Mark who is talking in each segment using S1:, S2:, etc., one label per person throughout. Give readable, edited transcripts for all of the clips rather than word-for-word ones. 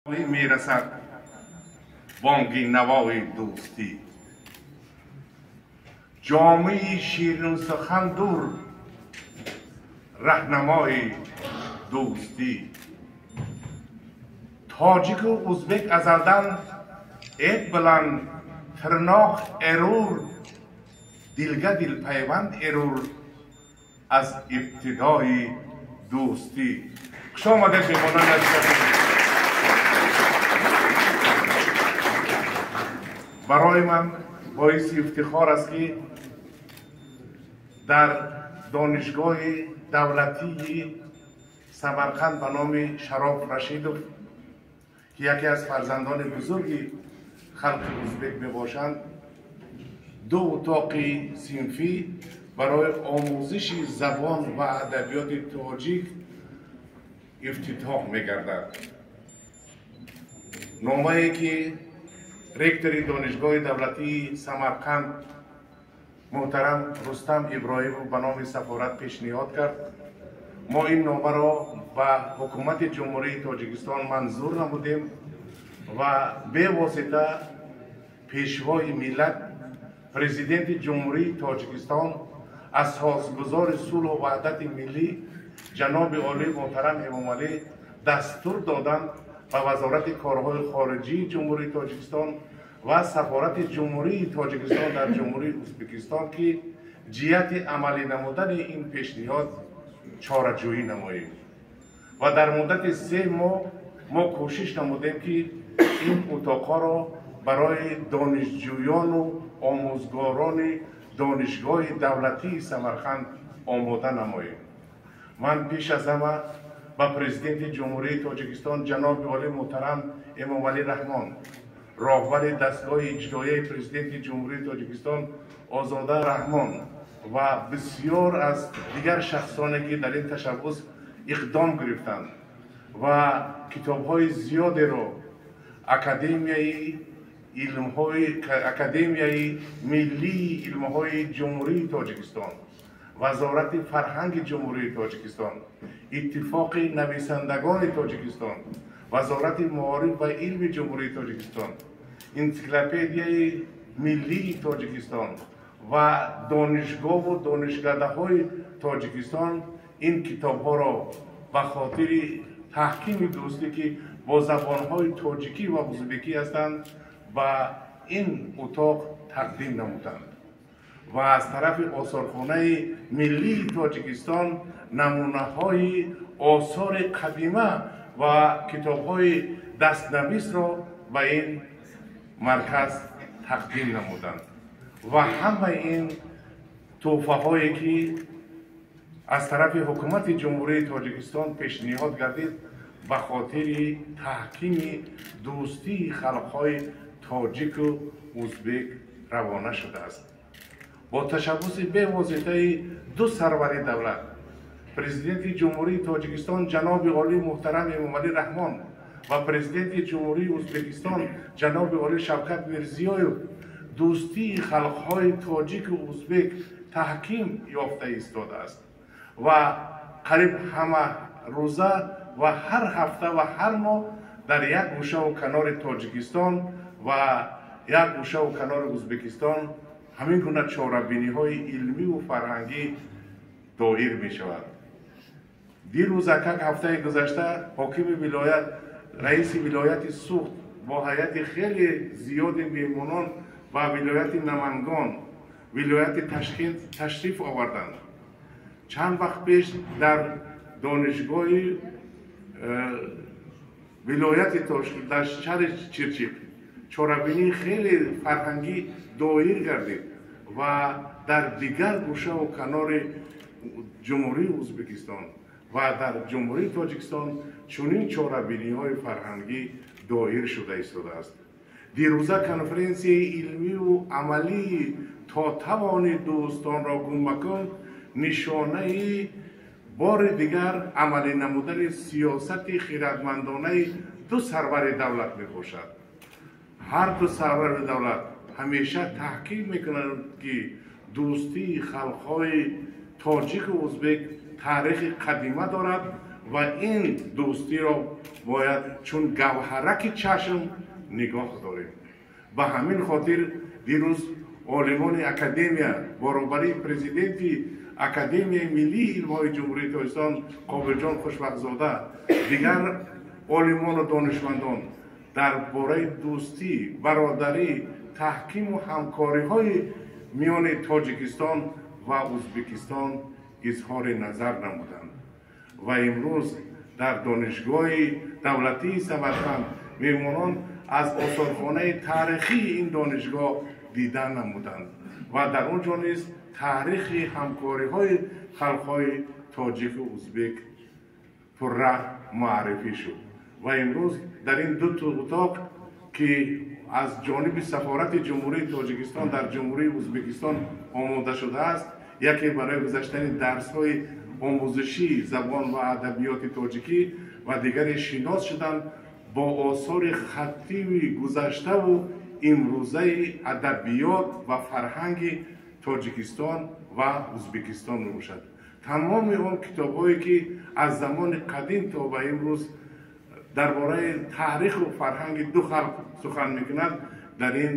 S1: Мерасад бонги навои дӯстӣ, ҷомеи ширинсухан дур, раҳнамои дӯстӣ. Тоҷику узбек азалдан эт билан тирноқ эрур, дилга дил пайванд эрур аз ибтидои дӯстӣ. Хуш омадед, меҳмонони азиз. Барои ман боиси ифтихор аст, ки дар Донишгоҳи давлатии Самарқанд ба номи Шароф Рашидов, ки яке аз фарзандони бузурги халқи узбек мебошанд, ду утоқи синфӣ барои омӯзиши забон ва адабиёти тоҷик ифтитоҳ мегардад. Номае ки ректори Донишгоҳи давлатии Самарқанд муҳтарам Рустам Иброҳимов ба номи сафорат пешниҳод кард, мо ин номаро ба ҳукумати Ҷумҳурии Тоҷикистон манзур намудем ва бевосита Пешвои миллат, Президенти Ҷумҳурии Тоҷикистон, асосгузори сулҳу ваҳдати миллӣ ҷаноби олии муҳтарам Эмомалӣ дастур доданд ба Вазорати корҳои хориҷии Ҷумҳурии Тоҷикистон ва Сафорати Ҷумҳурии Тоҷикистон дар Ҷумҳурии Ӯзбекистон, ки ҷиҳати амалӣ намудани ин пешниҳод чораҷӯӣ намоем. Ва дар муддати 3 моҳ мо кӯшиш намудем, ки ин утоқҳоро барои донишҷӯёну омӯзгорони Донишгоҳи давлатии Самарқанд омода намоем. Ман пеш аз ҳама ба Президенти Ҷумҳурии Тоҷикистон ҷаноби олӣ муҳтарам Эмомалӣ Раҳмон, роҳбари дастгоҳи иҷроияи Президенти Ҷумҳурии Тоҷикистон Озода Раҳмон ва бисёр аз дигар шахсоне, ки дар ин ташаббус иқдом гирифтанд ва китобҳои зиёдеро Академияи миллии илмҳои Ҷумҳурии Тоҷикистон, Вазорати фарҳанги Ҷумҳурии Тоҷикистон, Иттифоқи нависандагони Тоҷикистон, Вазорати маориф ва илми Ҷумҳурии Тоҷикистон, Энсиклопедияи миллии Тоҷикистон ва донишгоҳу донишкадаҳои Тоҷикистон ин китобҳоро ба хотири таҳкими дӯстӣ, ки бо забонҳои тоҷикӣ ва узбекӣ ҳастанд, ба ин утоқ тақдим намуданд ва аз тарафи Осорхонаи миллии Тоҷикистон намунаҳои осори қадима ва китобҳои дастнависро ба ин марказ тақдим намуданд. Ва ҳамаи ин тӯҳфаҳое, ки аз тарафи ҳукумати Ҷумҳурии Тоҷикистон пешниҳод гардид, ба хотири таҳкими дӯстии халқҳои тоҷику узбек равона шудааст. Бо ташаббуси бевоситаи ду сарвари давлат, Президенти Ҷумҳурии Тоҷикистон ҷаноби олии муҳтарам Эмомалӣ Раҳмон ва Президенти Ҷумҳурии Ӯзбекистон ҷаноби олӣ Шавкат Мирзиёев, дӯстии халқҳои тоҷику узбек таҳким ёфта истодааст ва қариб ҳама рӯза ва ҳар ҳафта ва ҳар моҳ дар як гӯшаву канори Тоҷикистон ва як гӯшаву канори Ӯзбекистон ҳамин гуна чорабиниҳои илмиву фарҳангӣ доир мешавад. Дирӯз, акак ҳафтаи гузашта, ҳокими вилоят, раиси вилояти Суғд бо ҳайати хеле зиёди меҳмонон ба вилояти Намангон, вилояти Ташкент ташриф оварданд. Чанд вақт пеш дар донишгоҳи вилояти Тошкент, дар шаҳри Чирчиқ чорабинии хеле фарҳангӣ доир гардид ва дар дигар гӯшаву канори Ҷумҳурии Ӯзбекистон ва дар Ҷумҳурии Тоҷикистон чунин чорабиниҳои фарҳангӣ доир шуда истодааст. Дирӯза конференсияи илмиву амалии «То тавони дӯстонро гум макун» нишонаи бори дигар амалӣ намудани сиёсати хирадмандонаи ду сарвари давлат мебошад. Ҳар ду сарвари давлат ҳамеша таҳким мекунанд, ки дӯстии халқҳои тоҷику узбек таърихи қадима дорад. Ва ин дӯстиро бояд чун гавҳараки чашм нигоҳ дорем. Ба ҳамин хотир дирӯз олимони академия баробари президенти Академияи миллии илмҳои Ҷумҳурии Тоҷикистон Қобилҷон Хушбахтзода, дигар олимону донишмандон дар бораи дӯстӣ, бародарӣ, таҳкиму ҳамкориҳои миёни Тоҷикистон ва Ӯзбекистон изҳори назар намуданд. Ва имрӯз дар Донишгоҳи давлатии Самарқанд меҳмонон аз осорхонаи таърихии ин донишгоҳ дида намуданд ва дар он ҷо низ таърихи ҳамкориҳои халқҳои тоҷику узбек пурра муаррифӣ шуд. Ва имрӯз дар ин ду утоқ, ки аз ҷониби сафорати Ҷумҳурии Тоҷикистон дар Ҷумҳурии Ӯзбекистон омода шудааст, яке барои гузаштани дарсҳои омӯзишии забон ва адабиёти тоҷикӣ ва дигаре шинос шудан бо осори хаттии гузаштаву имрӯзаи адабиёт ва фарҳанги Тоҷикистон ва Ӯзбекистон мебошад. Тамоми он китобҳое, ки аз замони қадим то ба имрӯз дар бораи таъриху фарҳанги ду халқ сухан мекунад, дар ин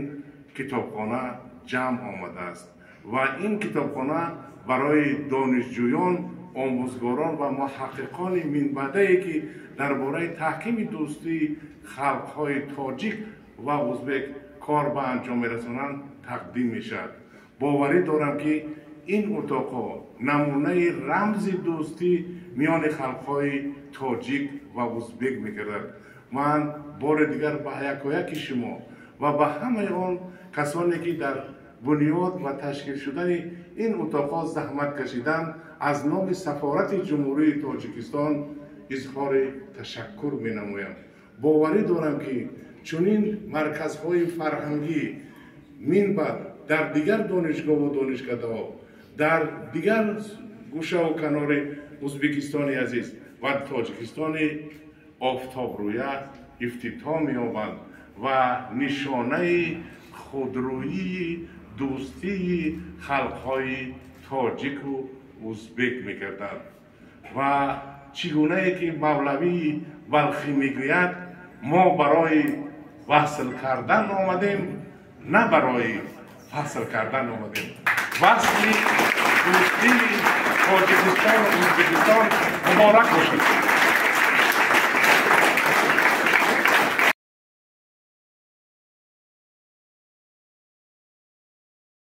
S1: китобхона ҷамъ омадааст. Ва ин китобхона барои донишҷӯён, омӯзгорон ва муҳаққиқони минбаъдае, ки дар бораи таҳкими дӯстии халқҳои тоҷик ва ӯзбек кор ба анҷом мерасонанд, тақдим мешавад. Боварӣ дорам, ки ин утоқҳо намунаи рамзи дӯстӣ миёни халқҳои тоҷик ва ӯзбек мегардад. Ман бори дигар ба якояки шумо ва ба ҳамаи он касоне, ки дар бунёд ва ташкил шудани ин утоқҳо заҳмат кашиданд, аз номи сафорати Ҷумҳурии Тоҷикистон изҳори ташаккур менамоям. Боварӣ дорам, ки чунин марказҳои фарҳангӣ минбаъд дар дигар донишгоҳу донишкадаҳо, дар дигар гӯшаву канори Ӯзбекистони азиз ва Тоҷикистони офтобрӯя ифтитоҳ меёбанд ва нишонаи худрӯии дӯстии халқҳои тоҷику ӯзбек мегарданд. Ва чӣ гунае ки Мавлавии Балхӣ мегӯяд, мо барои васл кардан омадем, на барои фасл кардан омадем. Васли дӯстии Тоҷикистону Ӯзбекистон муборак бошад.